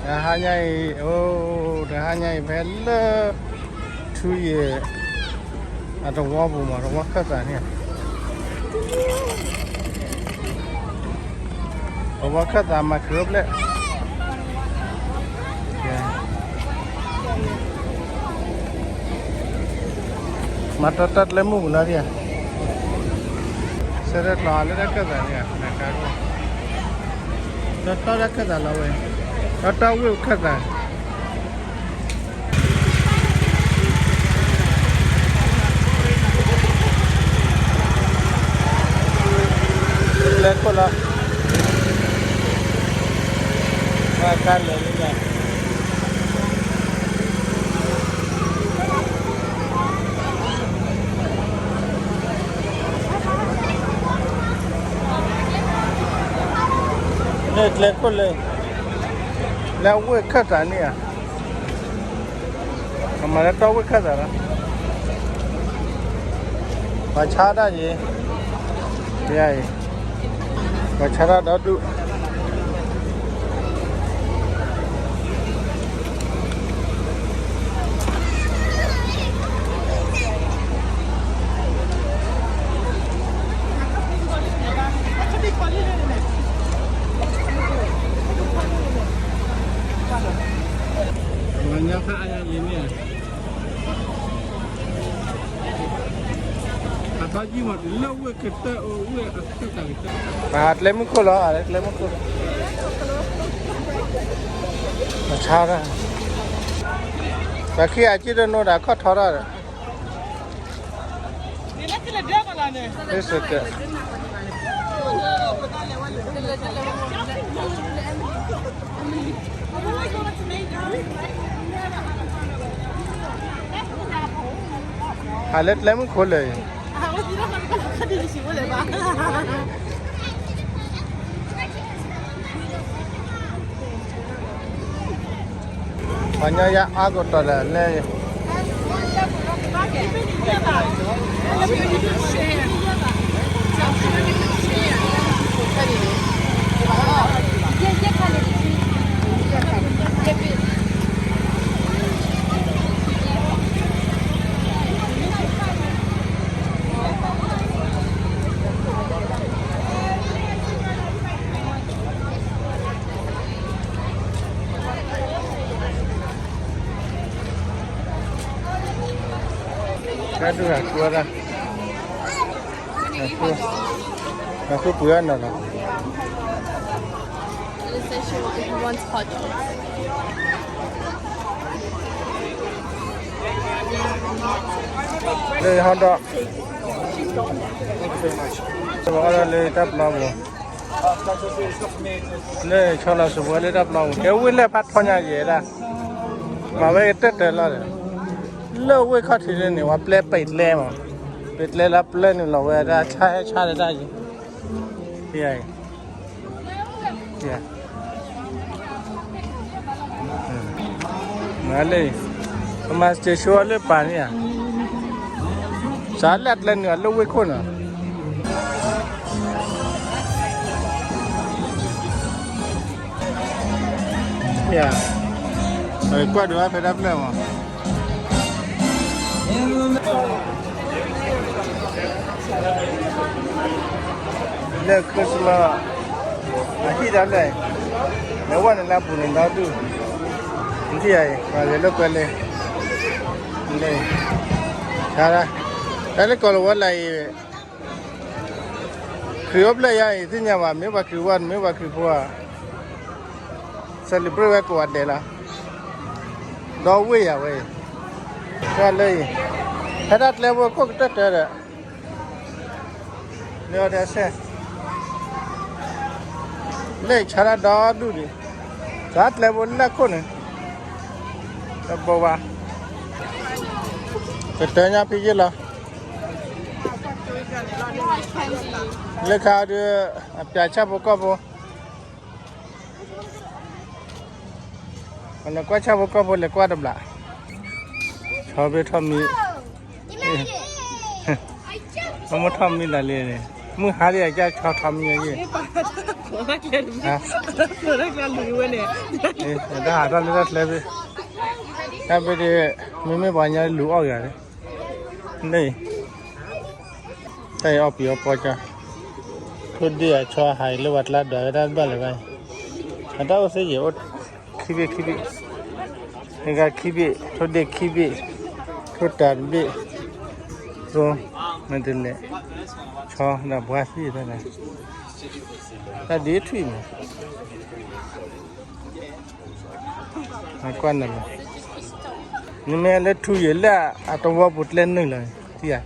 တဟါညါအံၤ အိ တဟါညါအံၤ ဖဲလၢ ထူယံာ် အတဝီပူၤမး တဝီခၢၣ်သးန့ၣ် တဝီခၢၣ်သးမၤခရံာ်အိၣ်ဖျဲၣ် မၤတီတီကျဲမုၢ်ပူၤလီၤဒ်ဧါ, ဆၢထၢၣ်ကျီလၢတၢ်ခၢၣ်သးန့ၣ်ဧါ, တတီတၢ်ခၢၣ်သးလီၤဝဲ, တီတီဝ့ၢ်ခၢၣ်သး ကျဲခိၣ်လီၤ, ဘၣ်ခါလဲၤလံ, န့ၣ်ကျဲခိၣ်လၢ လၢဝ့ၢ်ခၢၣ်သးန့ၣ်ဧါ, ကမၤလၢတီဝ့ၢ်ခၢၣ်သးလီၤ, ပှၤဆါတၢ်ယံၤ, ယၤအံၤ, ပှၤဆါတၢ်ဒီဒူၣ် လၢညါခါအါယၤလံန့ၣ်, အဘၣ်ယံၢ်မးတုၤလၢဝ့ၢ်ကတၢၢ်အိၣ်ဝ့ၢ်, ပှၤကျဲမုၢ်ခိၣ်လီၤ, ကျဲမုၢ်ခိၣ်, ပှၤဆါတၢ်, ပှၤခံဂၤကံၣ်တနီၤဒီးခီၣ်ထီထီၣ်ဒီး ဟးလၢကျဲမုၢ်ခိၣ်လၢာ်အံၤ, ပှၤညီယါအါကတီၢ်ဒီးလဲၤ, တၢ်ဒုးဟးကျိဒၣ်, ဟးဃုပှ့ၤအီၣ်နီၤလီၤ, hot dog, လၢတၢ်ပျီပူၤ, လၢဆီလီၤစဝဲလၢတၢ်ပျီပူၤ ကဲဝ့ၢ်လၢဖးထီညါယဲဒၣ်, မၤဝဲကတၢၢ်တၢၢ်လီၤဒီး, လၢဝ့ၢ်ခီၣ်ထံးလၢန့ၣ် ဝဲပျဲပံာ်ကျဲမး, ပံာ်ကျဲလၢပျဲနုာ်လီၤဝဲဒၣ်ဆါဟဲဆါဒၣ်ယံၤ, ယံၤ မၤလၢ, ပမၤစၢၤဆိလၢပၢ်န့ၣ်ဧါ, စးလၢအကျဲနုာ်အလၢဝ့ၢ်ခိၣ်နီၤ, ယၤ, ကွၢ်ဒိးဖဲတၢ်ပျဲၢ်မး လၢ Christmas အဟံၣ်တၢ်လဲၣ်, လဲၤဝဲန့ၣ်လၢအပူၤန့ၣ် ဒီဒူၣ်, နထံၣ်ယၤအံၤ ပှၤလဲၤလၢကွဲလ့, လဲၤ, တၢ်လၢကီၢ်လဝဲလၢအံၤ, ခရံာ်အိၣ်ဖျဲၣ်ယါအံၤ သ့ၣ်ညါဘၣ် မ့ၢ်ပှၤခရံာ်ဝဲ မ့ၢ်ပှၤခရံာ်ဖိဧါ, celebrate ဝဲကိးဂၤဒဲးလီၤ, ဒီဝ့ၢ်ယၤဝဲအံၤ, တၢ်လၢအံၤ, ဖဲတၢ်ကျဲဖိခိၣ်ကတၢၢ်တၢၢ်ဒီး လၢအီၤဒဲးစဲး, လၢဆါတၢ်ဒီဒူၣ်ဒံး, တၢ်ကျဲဖိလၢခိၣ်န့ၣ်, တဘိဘၣ်, ကတၢၢ်ညါဖံယ့ၢ်လီၤ, လၢခါဒုး, အပျးဆၣ်ဖိကီၢ်ဖိ လဲၤကွၢ်ဆၣ်ဖိကီၢ်ဖိလဲၤကွၢ်တဘျး, ဆီဘ့ၣ်ထီၣ်မံ, မ့ၢ်ထီၣ်မံလၢလံန့ၣ်, မုၢ်ဟါလံအကၢ်ဆီထီၣ်မံအဂ့ၢ်, တၢ်ဟးထီၣ်လၢတၢ်ချၢဘ့ၣ်, တၢ်ဘ့ၣ်ဒ့ မ့မ့ၢ်ပှၤညါလူၤအီၣ်ဂၤန့ၣ်, တၢ်အံၤအီၣ်ပံၤအီၣ်ပီကၠီ, ထိၣ်ဒ့ၣ်အဆီဟးအံၤလၢပှၤကျါဒွးဝဲဒၣ်တဘၣ်လၢၤဘၣ်အံၤ, အတၢ်အိၣ်သ့ၣ်ယဲၢ်အိၣ် ခံဘ့ၣ်ခံဘ့ၣ်, မ့ၢ်ဂၤခံဘ့ၣ်, ထိၣ်ဒ့ၣ်ခံဘ့ၣ်, ထိၣ်တၤတဘ့ၣ်, သိမ့ၢ်တလဲၣ်, ဆီဒီးပှၤသ့ၣ်တဖၣ်န့ၣ်, တၢ်ဒ်ထွံၣ်န့ၣ် ကွၢ်နၤလီၤ, နမ့ၢ်လၢထူယံာ်လၢအတဝီပူၤကျဲနုာ်လီၤ, ထံၣ်ဧါ,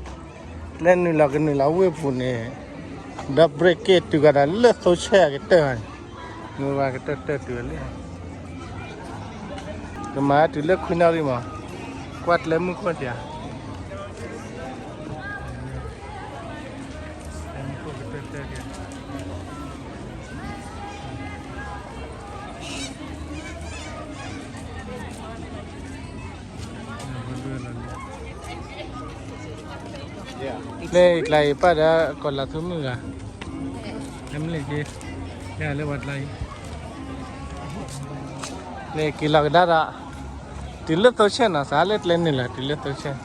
ကျဲနုာ်လီၤကနုာ်လီၤဝ့ၢ်ပူၤန့ၣ်, ဒီး break က့ၤတုၤကဒီးလၢသိဆဲးအကတၢၢ်ဘၣ်န့ၣ်, မ့ၢ်ဝဲကတၢၢ်တၢၢ်တုၤလၢ, ကမၤတုၤလၢခွံနၣ်ရံၣ်မး, ကွၢ်ကျဲမုၢ်ခိၣ်တၢ် လၢကျါအံၤပၣ်ဒီးကီးလၤသူမုၢ်ဂၤ, လၢမ့ၢ်လၢက့, လၢဝဲကျါအံၤ, လၢက့ၤလီၤကဒါဒီး, တုၤလၢသိဆဲးနီၤ စးလၢကျဲနုာ်လီၤ တုၤလၢသိဆဲး,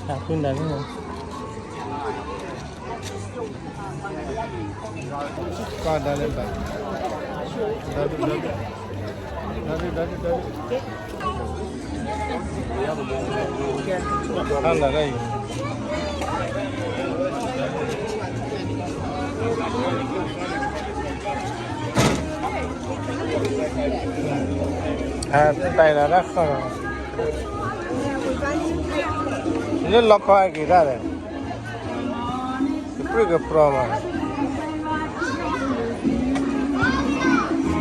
တၢ်ဖုနၤန့ၣ် ကွၢ်ဒါလၢဘၣ်, ဒါဒုဒါဒု, ဒါဒုဒါဒုဒါဒု, တၢ်နၤဒၣ်အံၤ, တၢ်နၤဒၣ်ဃီလီၤ, လၢလီခီအက့ၤတၢ်လဲၣ် ကပြုၢ်ကပြ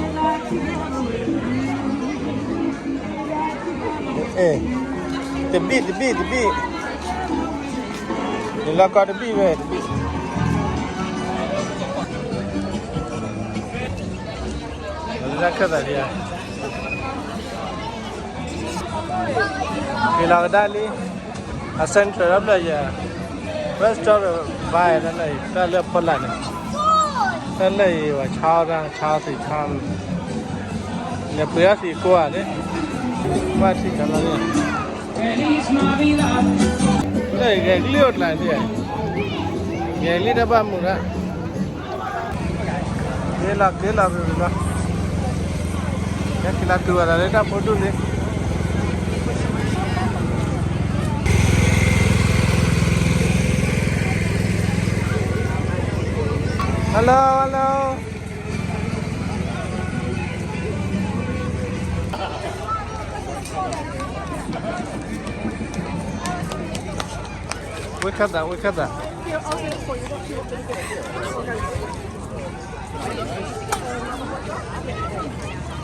ီၤမး, တဘံၣ်တဘံၣ်တဘံၣ်, လၢလီခီတဘံၣ်ဝဲတဘံၣ်, လၢခၢၣ်သးဒံးဧါ, က့ၤလီၤကဒါလံ, အ central ဒီးဖျၢၣ်ယဲၢ်, restaurant ဘၣ်တၢ်လၢအံၤ တၢ်လၢအဖီလာ်န့ၣ်, တၢ်လၢအံၤဝဲ ဆါအီၣ်တၢ် ဆါအီၣ်သံးဆါအီၣ်, လဲၤပှ့ၤအီၣ်သံးကိးဂၤန့ၣ်, ဘၣ်ထံၣ်တၢ်လီၤန့ၣ်, လၢအံၤဂဲၤကလံၣ်အိၣ်ကျါန့ၣ်, ဂဲၤကလံၣ်တၢ်ဘၣ်မုာ်ဒၣ် က့ၤလီၤက့ၤလီၤရူၤရူၤလီၤ, က့ၤလီၤတုၤဝဲဒၣ်လၢတၢ်ဖိဒူၣ်လံ, hello hello, wake up ဝဲခၣ်သး,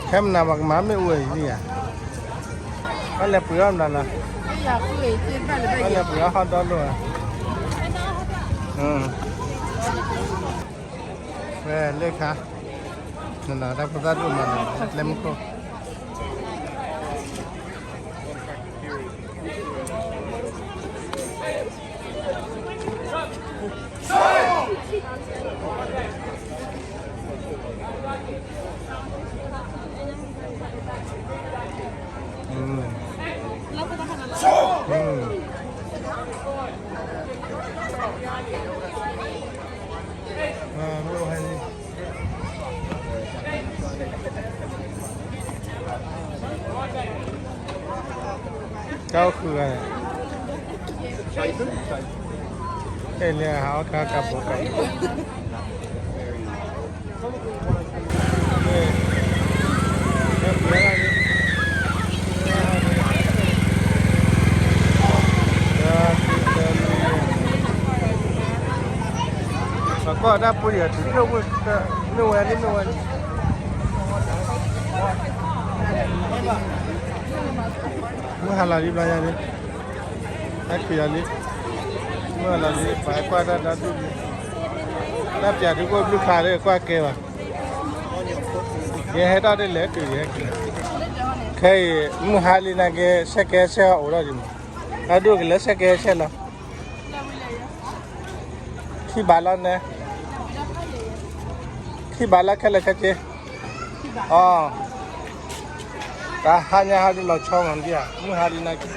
ခဲမနၤ ပှၤကမၤမ့ၢ်အိၣ်ဝဲအံၤဧါ, ဘၣ်လဲၤပှ့ၤအီၣ်မနုၤလီၤ, ဘၣ်လဲၤပှ့ၤအီၣ်ဟီၣ်ဒီလိာ်ဧါ, ဝဲလၢခါ, နနၤတၢ်ဖိသၣ်ဒိၣ်မးန့ၣ် ကျဲမုၢ်ခိၣ် တၢ်အိၣ်ဃုာ်ဂၤန့ၣ်, အဲၣ်လၢဟးအီၣ်ခါကးပိၤကးပိၤ, ပှၤကွၢ်တၢ်ပူၤယံၤတုၤလၢဝဲ, မုၢ်ဝဲလံ မုၢ်ဝဲလံ, မုၢ်ဟါလီၤလံဘျီညါလံ, တၢ်ခံးယၤလံ, မုၢ်ဟါလီၤလံ ပှၤကွၢ်တၢ်ဒၣ်ဒူၣ်လံ, တၢ်ပၠးဒုးကွၢ်ဘျုးဖးလၢကွၢ်ကဲဘၣ်, ယဟဲတၢ်ဒ်လဲၣ်တုၤယဟဲက့ၤ, ခဲအံၤ မုၢ်ဟါလံနာ်က့ ဆဲးကဲဆဲးဟီၣ်အိၣ်ထီၣ်ဒံးမး, တၢ်ဒိၣ်ကလဲၤဆဲးကဲဆဲးလီၤ, ခံဘးလီၤနဲ, ထံၣ်ဘၣ်လၢခဲလၢာ်ခဲဆ့, အီ, တၢ်ဟါညါဟါဒ်လီၤဆီမးဒံဧါ, မုၢ်ဟါဒ်နာ်က့,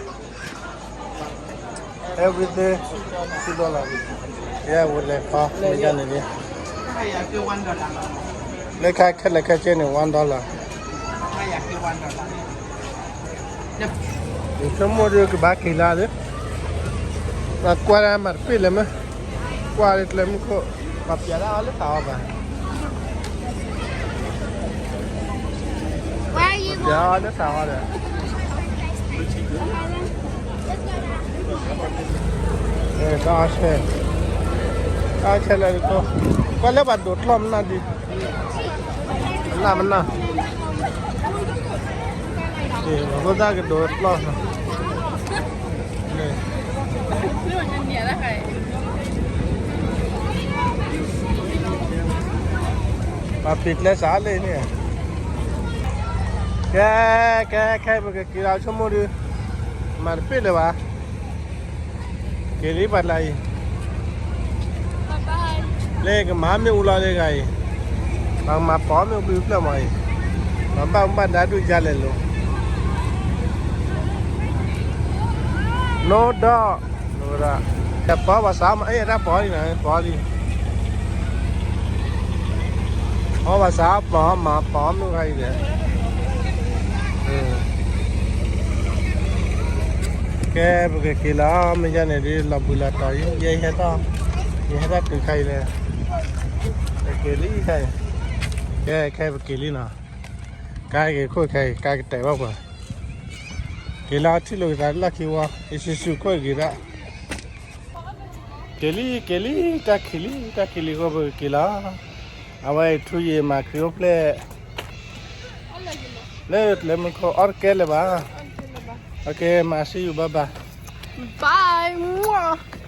everything two dollar, ယဲဝဲလဲၤခီမ့ၢ်ယါန့ၣ်လံ, လၢခဲခဲလၢာ်ခဲဆ့န့ၣ် one dollar, ယဆိကမိၣ်ဒ်ကဘၣ်က့ၤလၢလၢ, ကွၢ်ဒၣ်မၤတပ့ၢ်လၢမ့ၢ်, ကွၢ်လၢကျဲမုၢ်ခိၣ်, ပှၤပျးဒၣ်အီၤလၢသးအီၤဘၣ်, ပျးအီၤလၢသးအီၤဒီး, တၢ်ဆဲ, တၢ်ဆဲလၢ, ကွၢ်လၢပှၤဒိးကျီၢ်မနၢ်ဒံး, မနၢ်မနၢ်, အဃိသတးကဒိးကျီၢ်, ပှၤဖံးကျဲစးလၢန့ၣ်, ကဲ, ကဲ, ခဲပကက့ၤလီၤဆိကမိၣ်ဒုး, မၤတပ့ၢ်လၢၤဘၣ်, က့ၤလံပှၤလၢအံၤ, လၢကမၤမ့ၣ်အူလီၤလၢဂၤအံၤ, ပှၤကမၤပိာ်မ့ၣ်အူဘျုးဖျၢၣ်မးအံၤ, ပှၤဘၣ်မူဘၣ်ဒါဒုးယါလဲၤလိၤ, နိဒီး, တပိာ်ဘၣ်စးမး အဲၣ်တၢ်ပိာ်လံနၤ ပိာ်လံ, ပိာ်ဘၣ်စးပိာ်မး ပိာ်မ့ၣ်အူဂၤအံၤဒီး, ကဲ ပကက့ၤလီၤ မ့ၢ်ယါန့ၣ်ဒ် လီၤဘှံးလီၤတီၤ ယဲဟဲထီၣ်, ယဟဲထီၣ်တုၤခါအံၤလဲၣ်, ပက့ၤလံခါအံၤ, ကဲ ခဲပက့ၤလံနီၤ, ကါက့ၤခိၣ်ခဲအံၤ ကါကတဲာ်ဘၣ်ပှၤ, က့ၤလီၤထံၣ်လိာ်ကသးလၢခံဝီ ယစုစုခိၣ်ဂ့ၤဒၣ်, က့ၤလံ က့ၤလံ တၢ်ခံးလံ တၢ်ခံးလံအဃိ ပကက့ၤလီၤ, အဝဲအံၤထူယံာ်မၤခရံာ်အိၣ်ဖျဲၣ် လၢကျဲမုၢ်ခိၣ် အီၣ်တကဲလၢၤဘၣ်, အကဲ မၤစံယူၤဘၣ်ဘၣ်, bye.